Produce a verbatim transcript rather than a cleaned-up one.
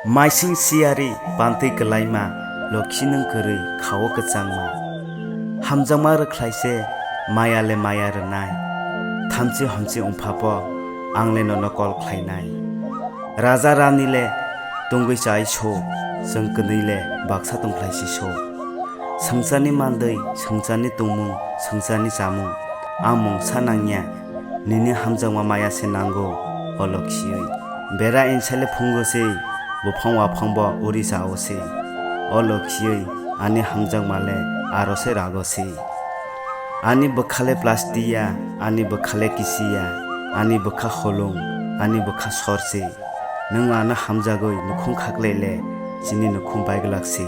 Maising siyari pantwi kwlaima, lokhi nwng kwrwi khao kwchangma. Hamjakma rwkhlai se maya le maya rwnai, thamchi homchi wngphapo ang le nono kol khlainai. Raja rani le tongwi chai so, chwng kwnwi le baksa tongkhlai si so. Swngcharni mandwi, swngcharni tongmung, swngcharni chamung, ang mungsa nangya, nini hamjakma maya se nango, o lokhiwi. Bera insaile phungo se, buphang waphangbo uri chao se. O lokhiwi, ani hamjakma le aro se rago se. Ani bwkha le plastic ya, ani bwkha le kisi ya, ani bwkha holong, ani bwkha sor se. Nwng ano hamjagwi nukhung khaklai le, chini nukhung baiglak se.